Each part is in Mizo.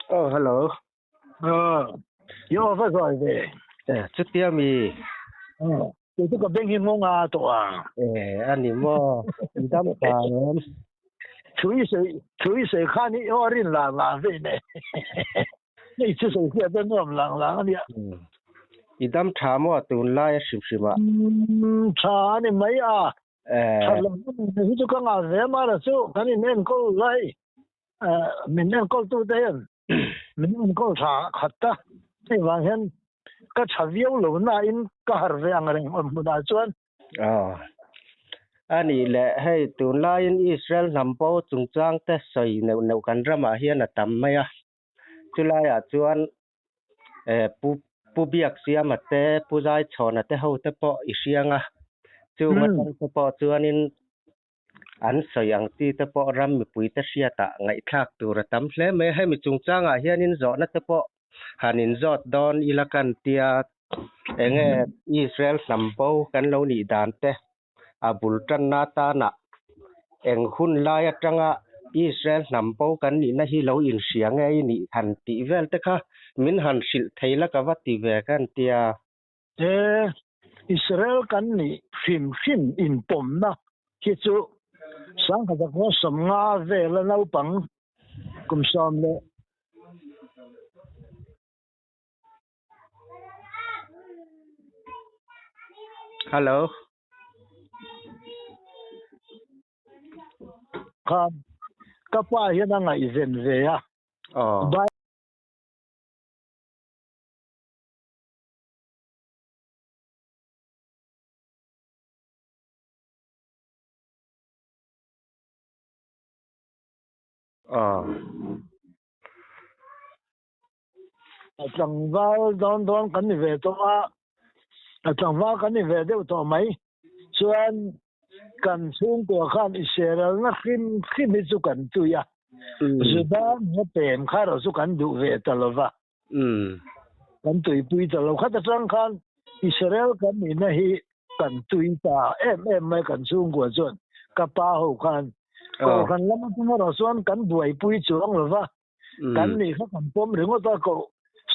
Oh, hello. I aw va zawi ve. Eh, chutia mi. Aw, kei chu ka beng hi nghawng a tawh a. Eh, a ni maw? I dam tha em? Thu i sawi, thu i sawi khan i aw a rin lang lang ve nei. Hei chu sawi hriat a nuam lang lang a nia. I dam tha maw tunlai a hrim hrim ah? Umm, tha a ni mai a. Eh. Tha lo hi chu ka ngah ve mar a chu kan in enkawl lai min enkawl tu te hian min enkawl tha khat ta hei vang hian ka tha viau lo na in ka har ve ang reng awm hmunah chuan. Aw. A nih leh hei tunlaiin Israel hnam bo chungchang te sawi neuh neuh kan ramah hian a tam mai a. Chulaiah chuan Pu Pu Biaksiama te, Pu Zaichhawna te ho te pawh i hriang a. Chung atang te pawh chuanin an sawi ang chi te pawh ram mipui te hriatah ngaihthlak tur a tam hle mai a. Hemi chungchangah hianin zawhna te pawh han inzawt dawn ila kan tia enge Israel hnam bo kan lo nih dan te a bul tanna atana eng hun lai atanga Israel hnam bo kan nihna hi lo inhria nge i nih han tih vel te kha min han hrilh thei la ka va ti ve kan tia. He Israel kan nih hrim hrim inpawmna hi chu sangkhat khaw 50 vela naupang kum sawm leh Hello. Khan ka pa hian a ngaihven ve a. Aw. Aw. A tlangval dawn dawn kan ni ve tawh a, a tlangval kan ni ve deuh tawh mai. Chuan kan chhungkua khan i seralna hrim hrim hi chu kan tui a, Juda hna pem kha erawh chu kan duh ve ta lo va, kan tuipui ta lo. Khat atang khan Israel kan nihna hi kan tui ta em em mai kan chhungkua chuan ka pa ho khan Kohhran lam atang erawh chuan kan buaipui chuang lo va, Kan nih kha kan pawm ringawt a, koh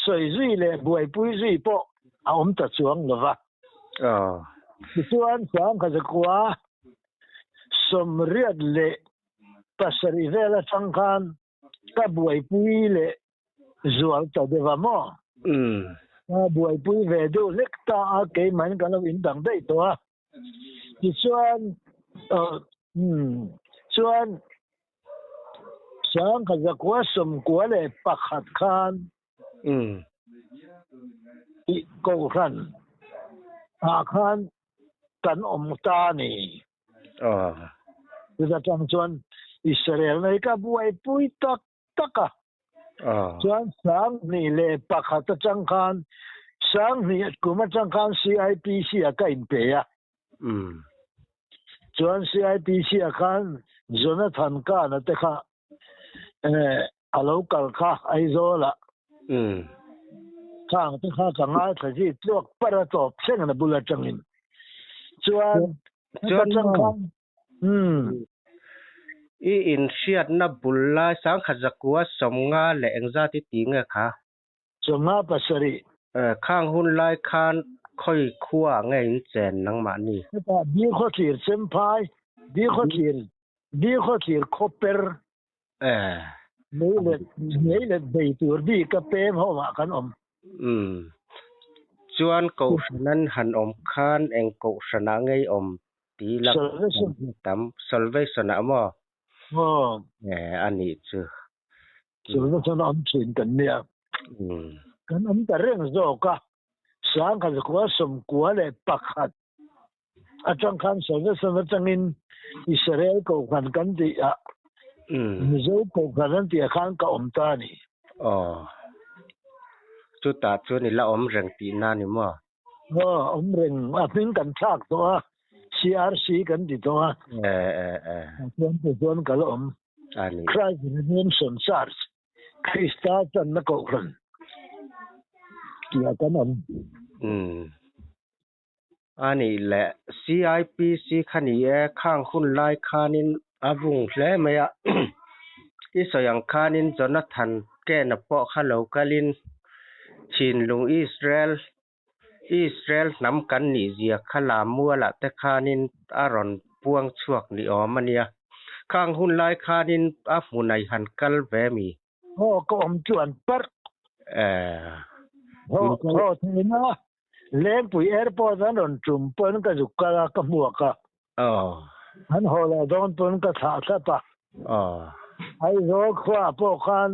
sawi zui leh buaipui zui pawh a awm ta chuang lo va. Tichuan, Sangkhazakua 87 vel atang khan ka buaipui leh zual ta deuh a maw? Ka buaipui ve deuh hlek ta a, keimahin ka lo indang daih tawh a. Tichuan, chuan 1991 khan tih kohhran ah khan kan awm ta a ni. Chuta tang chuan Israel na hi ka buaipui tak tak a. Chuan 2001 atang khan 2000 kum atang khan CIPC ah ka inpe a. Chuan CIPC ah khan Jonathan Kana te kha a lo kal kha Aizawl ah. Khang te kha ka ngaithla zui tluak par a tawp thleng a bul atangin. Chuan heta tang khan Umm. I inhriatna bul lai 1950 leh engzat i ti nge kha? 57. Khang hun lai khan khawi khua nge in chen nangmahni? Hetah Bilkhawthlir Chemphai, Bilkhawthlir, Bilkhawthlir Khawper. Mei let, mei let bei tur bik a pem ho ah kan awm. Umm. Chuan kohhran an han awm khan eng kohhran ah nge i awm Ti lak Salvation. Tam salvation ah maw? Aw. Eh a nih chu. Salvation a awm thin kan nia. Kan awm ta reng zawk a. 1991 atang khan salvation atangin Israel kohhran kan tih ah Mizo kohhran an tih ah khan ka awm ta a ni. Aw. Chutah chuan i la awm reng tihna a ni maw? Aw, awm reng a hming kan thlak tawh a, CRC kan ti tawh a. Chuan te chuan ka la awm. Christ Redemption Church, Krista channa kohhran tihah kan awm. A nih leh CIPC kha ni e, khang hun lai khanin a vung hle mai a. I sawi ang khanin Jonathan. Kena pawh kha lo kalin Chhinlung Israel Israel hnam kan nih zia kha Lammualah te khanin a rawn puang chhuak ni awm a nia. Khang hun lai khanin a hmunah i han kal ve mi? Aw ka awm chu an parh. Eh. Haw haw theihna Lengpui airport an rawn tum pawn ka zuk kal a ka hmuak a. Aw. An haw leh dawn pawn ka thlah thlap a. Aw. Aizawl khuaah pawh khan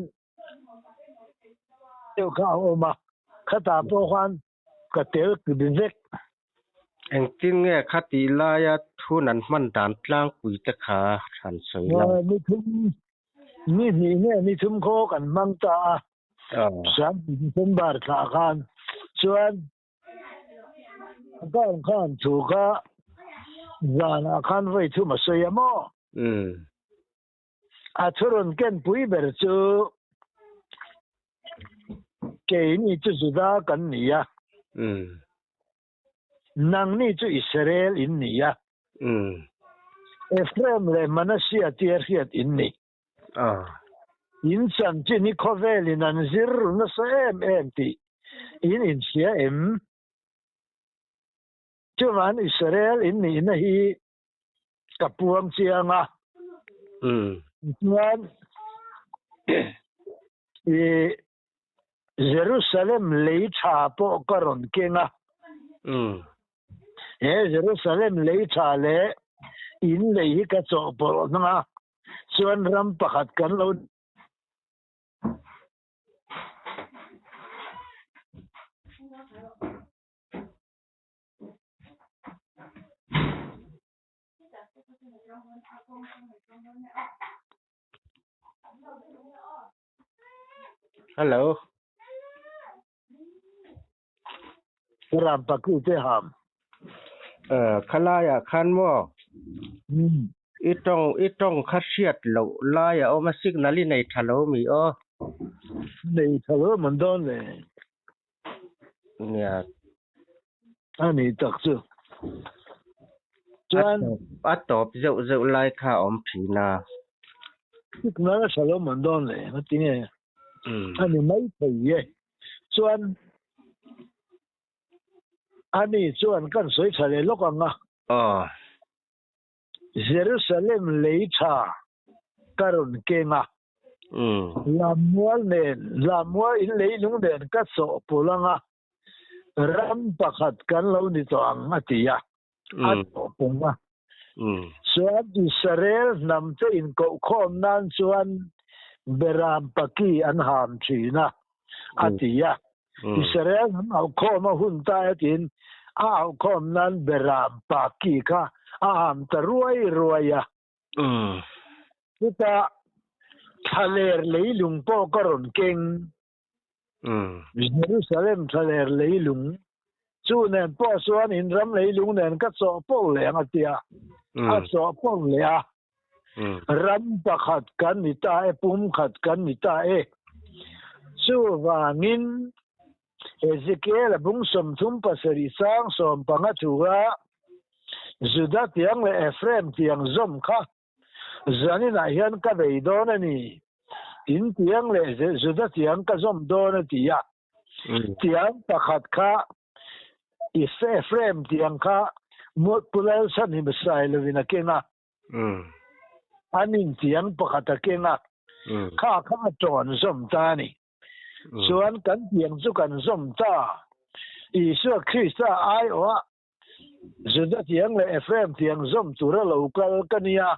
deuh kha a awm a, khatah pawh khan ka tel kip vek. Engtin nge khatih laia thun an hman dan tlangpui te kha han sawi la? Ni thum, ni hnih nge ni thum khaw kan hmang ta a, Sang December thlah khan chuan Account khan thu kha zanah khan vawi thum a sawi a maw? A thurawn kenpui ber chu keini chu Juda kan ni a, nangni chu Israel in ni a, Ephraim leh Manasseh tia hriat in ni. In chanchin hi khawvelin an zir nasa em em tih in inhria em? Chuvan Israel in nihna hi ka puang chiang a. Chuan i Jerusalem lei tha pawh ka rawn keng a. He Jerusalem lei tha leh in lei hi ka chawhpawlh hnang a, chuan ram pakhat kan lo Hello. Ram pakhi te ham. Khalaiah khan maw? I tawng i tawng kha hriat loh lai a awm a signal i nei tha lo mi aw? Nei tha lo man dawn le. Nia. A ni tak chu. Chuan a tawp zeuh zeuh lai kha a awm thin a. Signal a tha lo man dawn le a ti nge. A ni mai thei e. Chuan a ni chuan kan sawi tha leh lawk ang a. Aw. Jerusalem lei tha ka rawn keng a, Lammual nen, Lammual in leilung nen ka chawhpawlh ang a, ram pakhat kan lo ni tawh ang, a ti a, a chawhpawng a. Chuan Israel hnamte inkohkhawm nan chuan Beram paki an ham thin a, a ti a. Israel hnam aukhawm a hun ta e tiin a aukhawm nan Beram pa ki kha a ham ta ruai ruai a. Chutah thlaler leilung pawh ka rawn keng. Jerusalem thlaler leilung chu nen pawh chuan in ram leilung nen ka chawhpawlh leh ang a ti a. A chawhpawlh leh a. Ram pakhat kan ni ta e, pum khat kan ni ta e. Chuvangin Ezekiel a bung 37 sang 15 thua Juda tiang leh Ephraim tiang zawm kha zaninah hian ka bei dawn a ni. In tiang leh Juda tiang ka zawm dawn a ti a. Tiang pakhat kha Ephraim tiang kha Pu Lalchhanhim Sailovin a keng a. An intiang pakhat a keng a, kha kha a tawn zawm ta a ni. Chuan kan tiang chu kan zawm ta. Isua Krista aiawha Juda tiang leh Ephraim tiang zawm tura lo kal ka nia,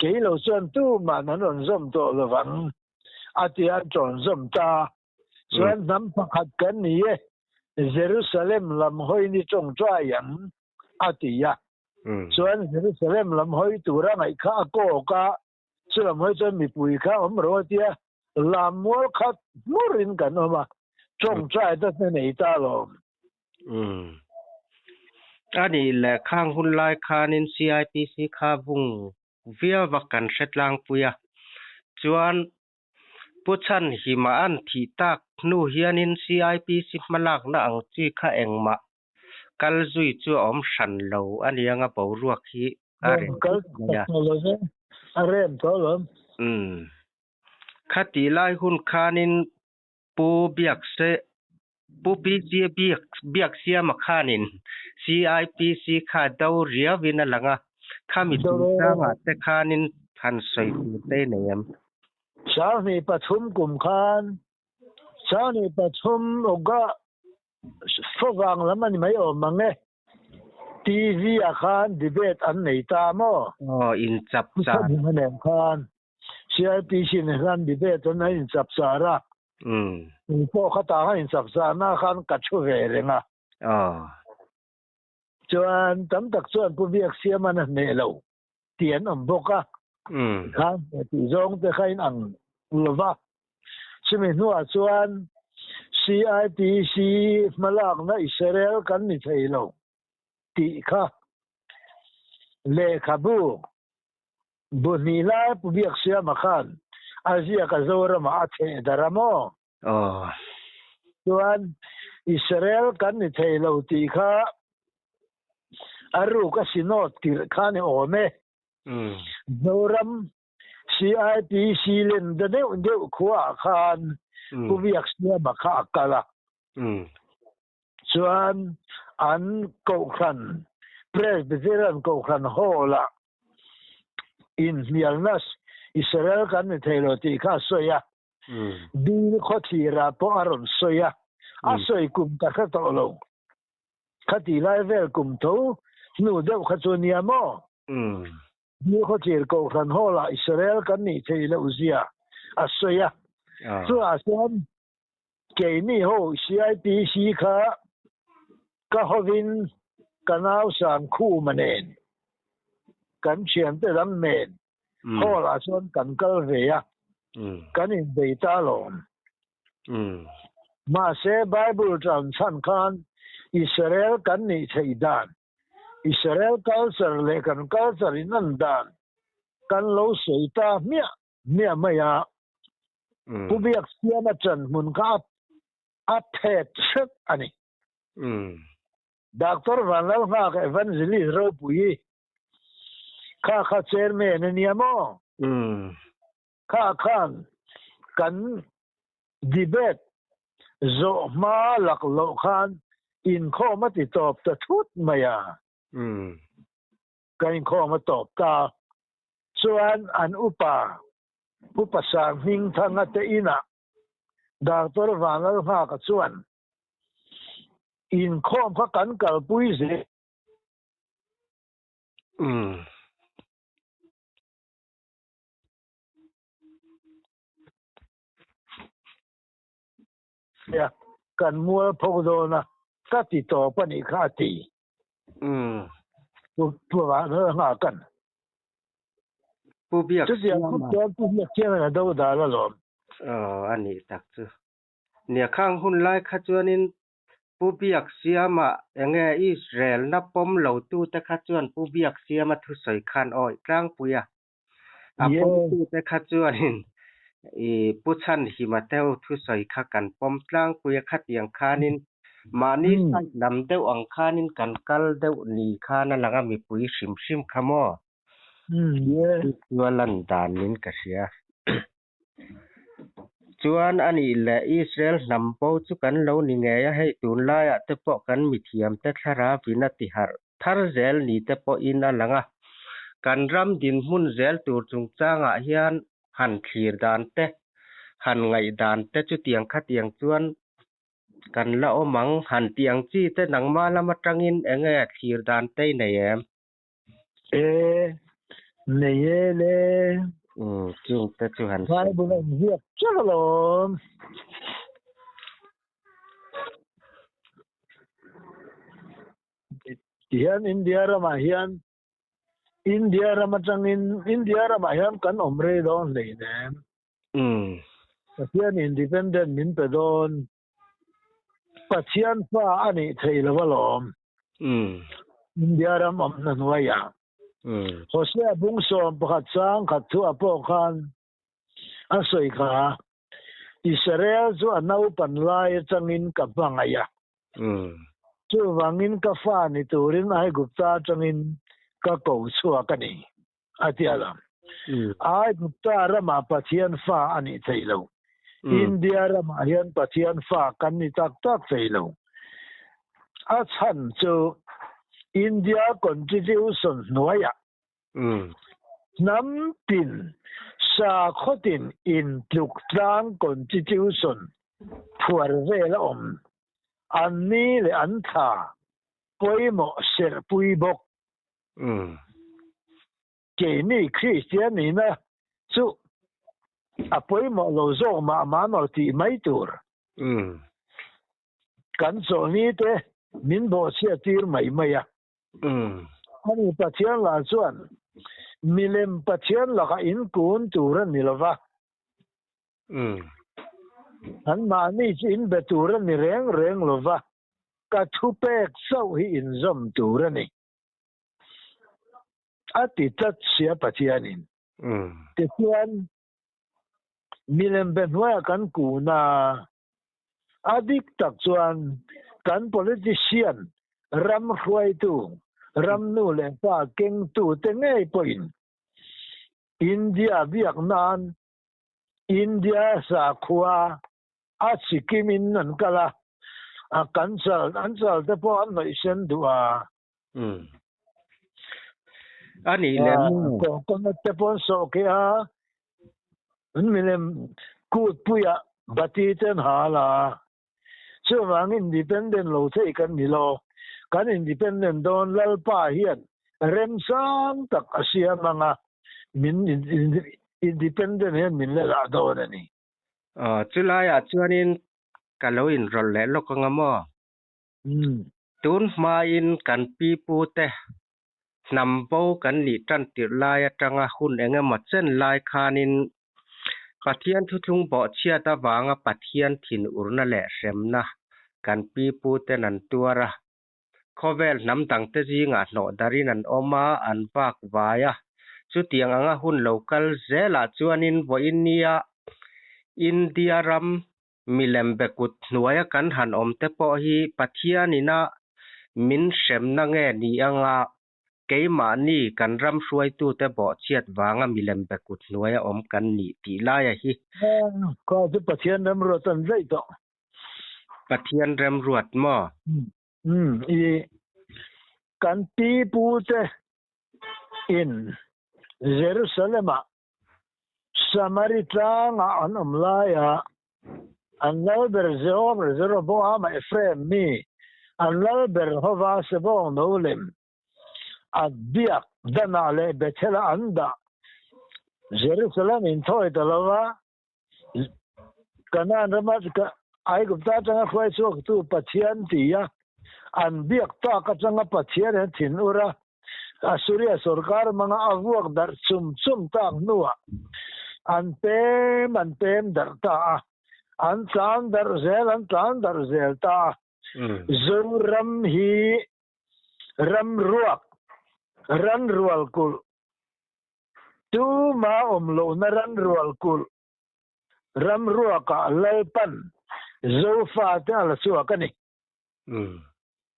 kei lo chuan tuman an rawn zawm tawh lovang, a ti a tawn zawm ta. Chuan hnam pakhat kan ni e, Jerusalem lam hawi ni tawngtai ang, a ti a. Chuan Jerusalem lam hawi tura ngaih kha a kawk a, chu lam hawi chuan mipui kha awm rawh a tia, lammual khat hmurin kan awm a, tawngtai ta hne nei ta alawm. A nih leh khang hun lai khanin CIPC kha vung viau va kan hre tlangpui a, chuan Pu Chhanhima an thih tak hnu hianin CIPC hmalakna ang chi kha engmah Kal zui chu a awm hran lo a niang a boruak hi a rem Kal mai a. A rem tawh lo. Umm. Khatih lai hun khanin Pu Biakse Pu PC Biak Biaksiama khanin CIPC kha do riauin a lang a, khami chungchangah te khanin han sawi tur te i nei em? Sanghnih pathum kum khan Sanghnih pathum awka favang lam a ni mai awm mang e. TV ah khan debate an nei ta maw? Aw, inchap char. Pu nen khan CIPC nen khan debate an inchap char a. Kei pawh khatah khan inchap charna khan ka thu ve reng a. Chuan tam tak chuan Pu Biaksiama'n a hneh lo tih an awm bawk a. Khan hneh tih zawng te kha in ang lo va. Chumi hnuah chuan CIPC hmalakna Israel kan ni thei lo tih kha lehkhabu bu hnih lai Pu Biaksiama khan a ziak a Zoramah a theh darh a maw? Chuan Israel kan ni thei lo tih kha a ruk a sinawt tirh kha ni awm e. Zoram CIPC len ta deuh deuh khuaah khan Pu Biaksiama kha a kal a. Chuan an kohhran Presbyterian kohhran hall-ah inhnialna Israel kan ni thei lo tih kha a sawi a. Dil khawthirah pawh a rawn sawi a. A sawi kum ka hre tawh lo. Khatih lai vel kum tho hnu deuh kha chu nia maw? Ni khawthir Kohhran Hall-ah Israel kan nih theih loh zia a sawi a. Chuvah chuan keini ho CIPC kha ka hovin ka nau Sangkhuma nen kan thiante dang nen Hall-ah chuan kan kal ve a, kan inbei ta alawm. Mahse Bible tan chhan khan Israel kan nih theih dan Israel culture leh kan culture in an dan kan lo sawi ta hmiah hmiah mai a. Pu Biaksiama chanhmun kha a phet hrep a ni. Doctor Vanlalnghaka Evangelist Ropuii kha kha chairman a nia maw? Kha khan kan Debate zawh hma lak loh khan inkhawm a ti tawp ta thut mai a. Ka inkhawm a tawp ta chuan an upa, Upa Sanghmingthanga te inah Doctor Vanlalnghaka chuan inkhawm kha kan kalpui zel. Nia, kan mualpho dawn a, ka ti tawp a nih kha a ti. Pu Vanlalnghaka'n. Pu Biak Chutiang Siama. khup chuan Pu Biak Siama'n a do dal alawm. Aw, a nih tak chu. Nia, khang hun lai kha chuanin Pu Biak Siama enge Israel na pawm lo tute kha chuan Pu Biak Siama thusawi khan awih tlangpui a. A pawmtute kha chuanin i Pu Chhanhima teu thusawi kha kan pawm tlangpui a, khatiang khanin mahni side lam deuh ang khanin kan kal deuh ni khan a lang a, mipui hrim hrim kha maw? Chu chu a lan danin ka hria. Chuan a nih leh Israel hnam bo chu kan lo ni ngei a, hei tunlaiah te pawh kan mithiamte thlarauin a tiharh thar zel ni te pawhin a lang a. Kan ram dinhmun zel tur chungchangah hian han thlir dan te, han ngaih dan te chutiang khatiang chuan kan la awm ang. Han tih ang chi te nangmah lam atangin eng nge thlir dan te i nei em? E, nei e le. Umm, chung te chu han sawi. Bible a inziak chiah alawm. Tihian India ramah hian India ram atangin India ramah hian kan awm rei dawn hleinem. Pathian independent min pe dawn. Pathian fa a nih theih lo alawm. India ram awmna hnuaiah. Hosea bung 11 chang khat thuah pawh khan a sawi kha, Israel chu a naupan lai atangin ka hmangaih a. Chuvangin ka fa ni turin Aigupta atangin ka ko chhuak a ni, a ti a lang. Aigupta ramah Pathian fa a nih theih lo. India ramah hian Pathian fa kan ni tak tak thei lo. A chhan chu India Constitution hnuaiah hnam tin, sakhaw tin intluk tlang Constitution phuar vel a awm. An ni leh an thla pawimawh serhpui bawk. Keini Kristian nihna chu a pawimawh lo zawk mah mah maw tih mai tur. Kan chawlhni te min bawhchhiat tir mai mai a. Ani Pathian lah chuan milem Pathian lakah inkun tur a ni lo va. Anmahni chu inbe tur a ni reng reng lo va, ka thupek chauh hi inzawm tur a ni. A ti tlat sia Pathianin. Tichuan, milem be hnuaiah kan kun a, a dik tak chuan kan politician, ram hruaitu, ram nu leh pa kengtute ngei pawhin India biak nan India sakhua a chikimin an kal a, kan chal an chal te pawh an hnawih sen duh a. A nih leh maw? Coconut te pawh an sawh keh a, an milem kut puiah bati te an hal a. Chuvang independent lo thei kan ni lo. Kan independent dawn Lalpa hian remchang tak a siam ang a, min independent hian min la dah dawn a ni. Aw, chulaiah chuanin ka lo inrawlh leh lawk ang a maw? Tun hmain kan pipute hnam bo kan nih tan tirh lai atanga hun eng emaw chen lai khanin Pathian thuthlung bawhchhiat avanga Pathian thinurna leh hremna kan piputen an tuar a. Khawvel hnam dangte zingah hnawh darin an awm a, an vak vai a. Chutiang anga hun lo kal zelah chuanin vawiin nia India ram milem be kut hnuaia kan han awm te pawh hi Pathianina min hremna nge ni anga keimahni kan ram hruaitute bawhchhiat vanga milem be kut hnuaia awm kan nih tih laia hi. Kha chu Pathian remruat an daih tawh. Pathian remruat maw? Umm i kan pi pute in Jerusalem-ah Samari tlangah an awm laia an lal ber Jehoram Jeroboama Ephraim mi an lal ber hova Sebawng no lem a biak danah leh Bethel-ah an dah. Jerusalem in thawi ta lo va, Kanaan rama Aigupta atanga hruai chhuaktu Pathian tia an biak tak atanga Pathian hian thin ur a, Assuria sorkar hmanga a vuak darh chum chum tak hnuah an pem an pem darh ta a, an tlan darh zel an tlan darh zel ta a. Zoram hi ram ruak, ran rual kulh, tuma awm lohna ran rual kulh, ram ruakah Lalpan Zofate a la chhuak a ni.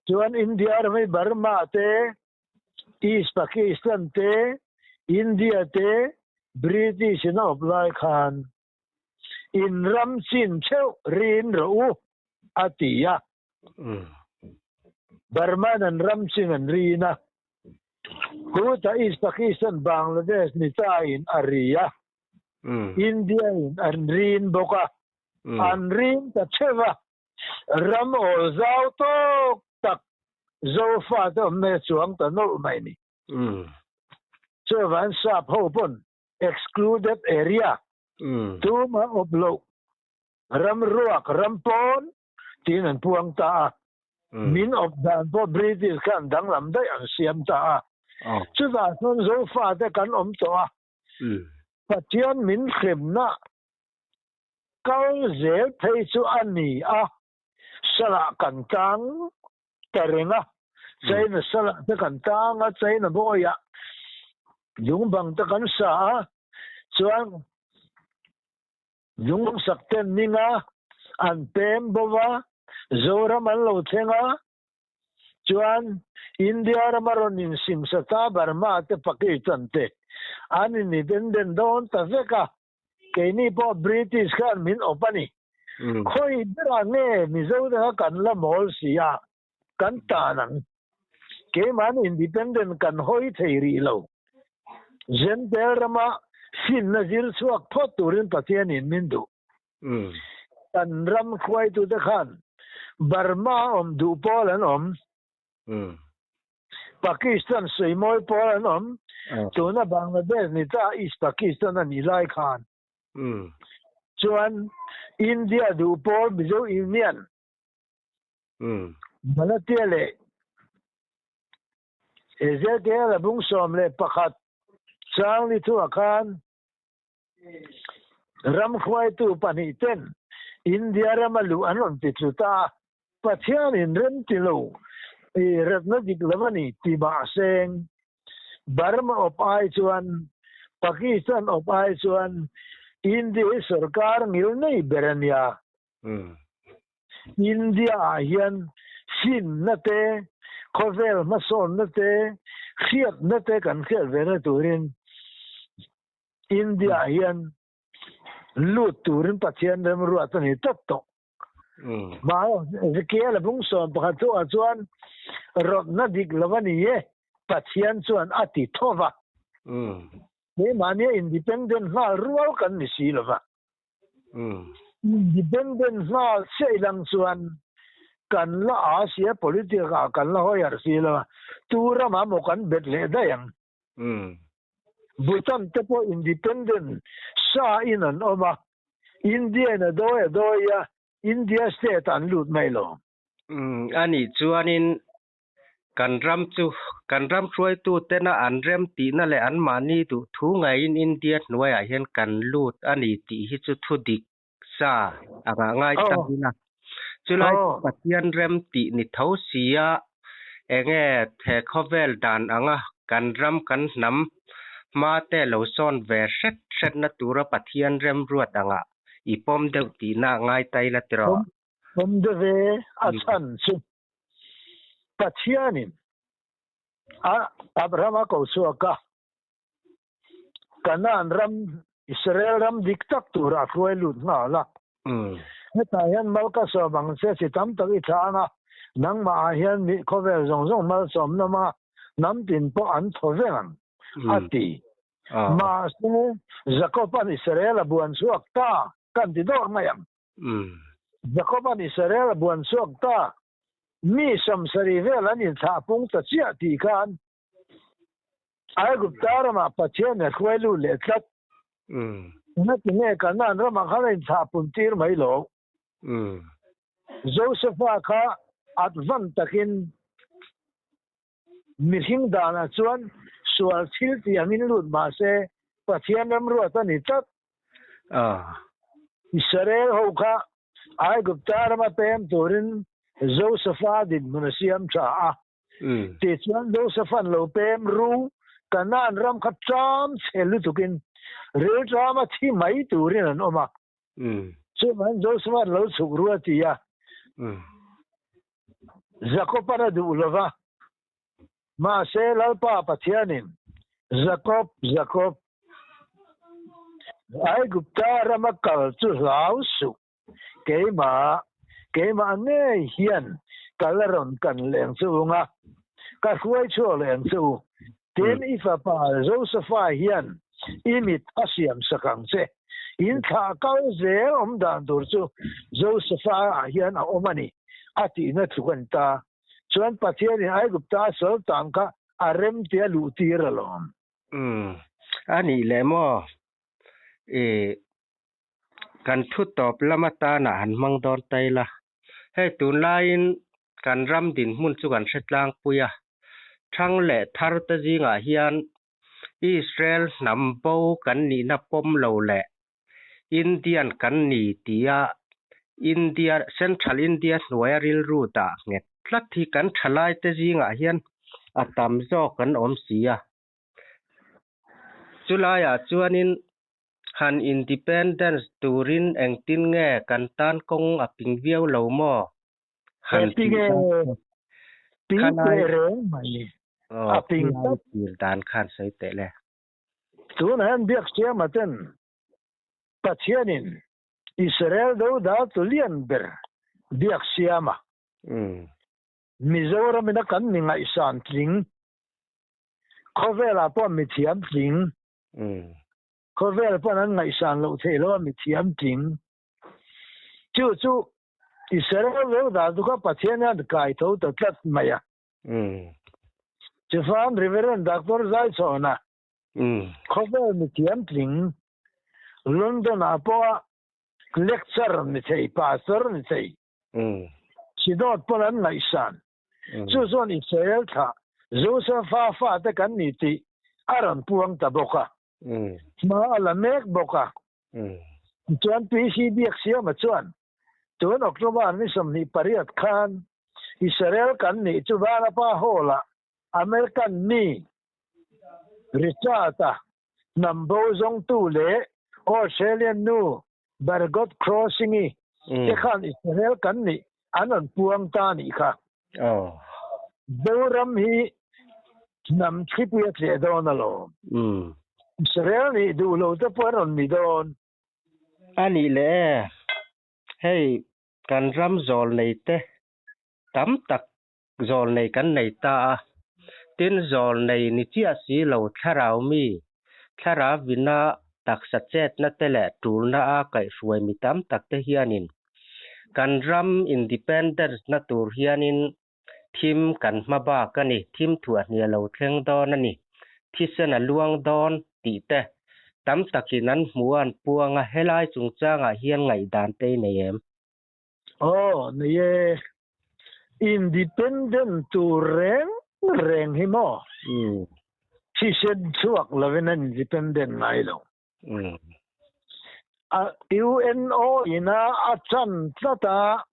Chuan India ram hi Burma te, East Pakistan te, India te, British in a awp lai khan in ram chin theuh rin rawh u a ti a. Burma in an ram chin an rin a. Khutah East Pakistan, Bangladesh ni ta in a ri a. India in an rin bawk a. An rin ta theuh a. Ram awl zau tawk tak Zofate awmna hi a chuang ta nawlh mai ni. Chuavang sap ho pawn excluded area tuma awp loh ram ruak ram pawn tiin an puang ta a. Min awp dan pawh British khan danglam daih an siam ta a. Chutah chuan Zofate kan awm tawh a. Pathian min hremna Kal zel phei chu a ni a, salah kan tang ta reng a, China salah te kan tang a, China bawiah lungbang te kan sa a, chuan lungsak ten ninga an pem bo va, Zoram an lo thleng a, Chuan India rama rawn insingsa ta Burma te Pakistan te An independent dawn ta vek a, keini pawh British khan min awp a ni. Khawi berah nge Mizo te kha kan la mawl si a, kan tan ang. Keimahni independent kan hawi thei rih lo. Zentel rama finna zir chhuak phawt turin Pathianin min duh. Kan ram hruaitute khan Burma awm duh pawl an awm. Pakistan sawimawi pawl an awm. Tuna Bangladesh ni ta East Pakistan a nih lai khan. Chuan India duh pawl Mizo Union. Malatia leh Ezekiel a bung 11 chang ni thuah khan Ram hruaitu pahnih ten India rama luh an rawn ti tlu ta a, Pathianin rem ti lo i retna dik lo a ni ti mah seng. Burma awp ai chuan Pakistan awp ai chuan India hi sorkar ngil nei ber a nia. India ah hian finna te, khawvel hmasawnna te, hriatna te kan hriat ve na turin India ah hian lut turin Pathian remruat a ni tawp tawh. Mahse, Ezekiel a bung 11 chu ah chuan rawtna dik lo a ni e, Pathian chuan a ti tho va. Keimahnia independent nghal rual kan ni si lo va. Independent nghal chiah ilang chuan kan la Asia politics ah kan la hawi harh si lo va, tu ramah maw kan bet leh daih ang. Bhutan te pawh independent sa in an awm a, India in a dawi a dawi a, India state ah an lut mai lo. A nih chuanin kan ram chu kan ram hruaitu tena an rem tihna leh anmahni duh thu ngaiin India hnuaiah hian kan lut a ni tih hi chu thu dik sa anga ngai ta ila. Chulai chu Pathian rem tih ni tho sia enge he khawvel dan anga kan ram kan hnam hma te lo sawn ve hret hretna tura Pathian rem ruat anga i pawm deuh tihna ngai ta ila tiraw? Pawm deuh e, a chhan chu Pathianin a Abrahama ko chhuak a, Kanaan ram, Israel ram dik tak tura a hruai lut nghal a. Hetah hian mal ka sawm ang che, chi tam tak i thlah ang a, nangmah ah hian mi khawvel zawng zawng malsawm nawm ang a, hnam tin pawh an thaw veng ang, a ti. Mahse, Jakoba'n Israel a buan chhuak ta, kan ti dawr mai ang. Jakoba'n Israel a buan chhuak ta, mi 70 vel an inthlah pung ta chiah tih khan Aigupta ramah Pathian a hruai lut leh tlat. Engati nge Kanaan ramah khan a inthlah pun tir mai lo? Josefa kha advan takin mihring danah chuan sual thil tih angin lut mah se Pathian ramruat a ni tlat. Israel ho kha Aigupta rama pem turin Josefa dinhmun a siam tha a. Tichuan Joseph-a'n lo pem ru, Kanaan ram kha ṭam chhe lutukin rilṭama thi mai turin an awm a. Chuvangin Joseph-a'n lo chhuk ru a ti a. Jakob-a'n a duh lo va. Mahse Lalpa Pathianin, Jakob, Jakob, Aigupta rama kal chu hlau suh. Keimah, keimah ngei hian ka la rawn kan leng che u nga, ka hruai chhuak leng che u. Tin, i fapa Josefa hian i mit a siam sak ang che. In thlah kal zel awm dan tur chu Josefa ah hian a awm a ni, a tihna tluk a ni ta. Chuan Pathianin Aigupta a sawl tang kha a rem tia luh tir alawm. Umm, a nih leh maw? Ih. Kan thu tawp lam atana han hmang dawn ta ila, hei tunlaiin kan ram dinhmun chu kan hre tlangpui a, thang leh thar te zingah hian Israel hnam bo kan nihna pawm lo leh Indian kan ni tia India Central India hnuaia rilru dah nghet tlat hi kan thalai te zingah hian a tam zawk kan awm si a. Chulaiah chuanin Han independence turin engtin nge kan tan kawng a ping viau lo maw? Han tih dan chu khalai aw khulai tir dan khan sawi teh le. Tunah hian Biaksiama ten Pathianin Israel do dal tu lian ber Biaksiama Mizoramin a kan mi ngaihsan tling, khawvelah pawh mi thiam tling, khawvel pawn an ngaihsan loh theih lo a mi thiam tling. Chu chu Israel do dal tu kha Pathian hian kai tho ta tlat mai a. Chufan Reverend Doctor Zaichhawna khawvel mi thiam tling, London-ah pawha lecture ni thei, pastor ni thei, Synod pawn an ngaihsan. Chu chuan Israel thlah Josefa fate kan ni tih a rawn puang ta bawk a. Hma a la mek bawk a. Tichuan PC Biaksiama chuan tun October ni 28 khan Israel kan nih chu Vanapa Hall-ah American mi Richard-a hnam bo zawngtu leh Australian nu Bergot Crossing-i te khan Israel kan nih an rawn puang ta nih kha. Zoram hi hnam thlipui a tleh dawn alawm. Israel nih duh lo te pawh an rawn ni dawn. A nih leh e, hei kan ram zawl nei te tam tak zawl nei kan nei ta a, tin zawl nei ni chiah si lo thlarau mi, thlarau vina taksa chetna te leh tulna a kaihhruai mi tam tak te hianin kan ram independence na tur hianin thim kan hma bak a ni, thim thuahhnih a lo thleng dawn a ni, thisen a luang dawn tih te tam takin an hmu a an puang a, helai chungchangah hian ngaihdan te i nei em? Aw, nei e. Independent tur reng reng hi maw? Thisen chhuak lovin an independent ngai lo. A UNO ina a chan tlat a,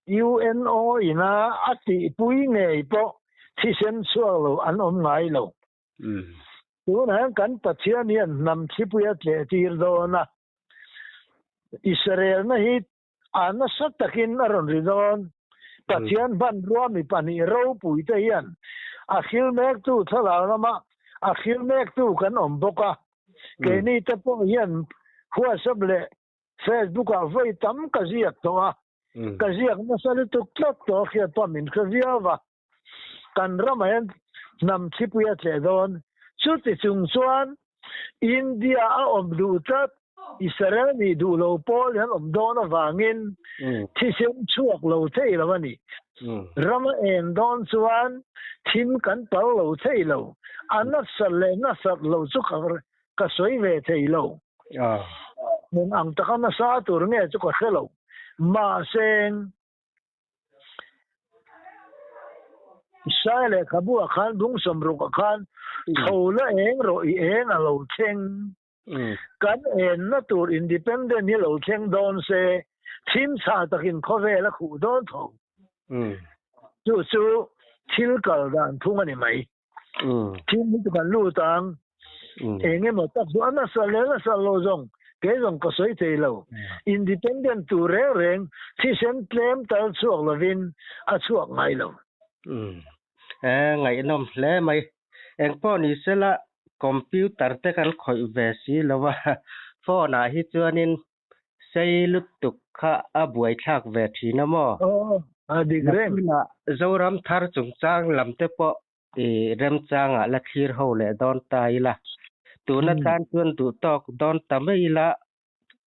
UNO ina a tihpui ngei pawh thisen chhuak lo an awm ngai lo. Tunah hian kan Pathian hian hnam thlipui a tlehtir dawn a, Israelna hi a nasa takin a rawn ri dawn. Pathian hmanrua mi pahnih ropuite hian a thil mektu thlalak lama a thil mektu kan awm bawk a. Keini te pawh hian WhatsApp leh Facebook ah vawi tam ka ziak tawh a, ka ziak nasa lutuk tlat tawh a hriat pawh min hre viau a. Kan ramah hian hnam thlipui a tleh dawn. Chuti chung chuan India a awm duh tlat, Israel nih duh lo pawl hian awm dawn avangin thisen chhuak lo thei lo a ni. Ram a en dawn chuan thim kan pal lo thei lo. A nasat leh nasat lo chu ka sawi ve thei lo. Eng ang taka nasa tur nge chu ka hre lo. Mahse. Isaiah lehkhabu ah khan bung 60 ah khan tho la eng rawh i eng a lo thleng. Kan enna tur independent hi lo thleng dawn se thim chhah takin khawvel a khuh dawn tho. Chu chu thil kal dan phung a ni mai. Thim hi chu kan lut ang. Eng emaw tak chu a nasa leh nasa lo zawng kei zawng ka sawi thei lo. Independent tur reng reng thisen tlem tal chhuak lovin a chhuak ngai lo. Ngaihnawm hle mai. Engpawh ni sela computer te kan khawih ve si lo a, phone ah hi chuanin sei lutuk kha a buaithlak ve thin a maw? Aw, a dik reng. Nakinah Zoram thar chungchang lam te pawh i remchangah la thlir ho leh dawn ta ila. Tuna tan chuan duh tawk dawn ta mai ila,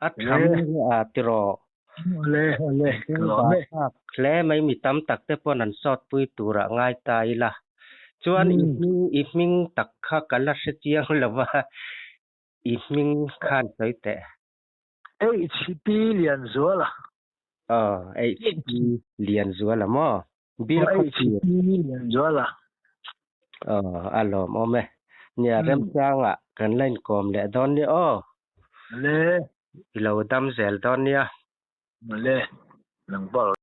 a tha mai a tiraw? Le, le, ka lawm e. Hle mai mi tam tak te pawn an sawt pui turah ngai ta ila. Chuan i hming i hming tak kha ka la hre chiang lo va, i hming khan sawi teh. HP Lianzuala. Aw, HP Lianzuala maw? Bill Khawthlir. HP Lianzuala. Aw, a lawmawm e. Nia, remchangah kan la inkawm leh dawn nia aw. Le. I lo dam zel dawn nia. Le, nang pawh.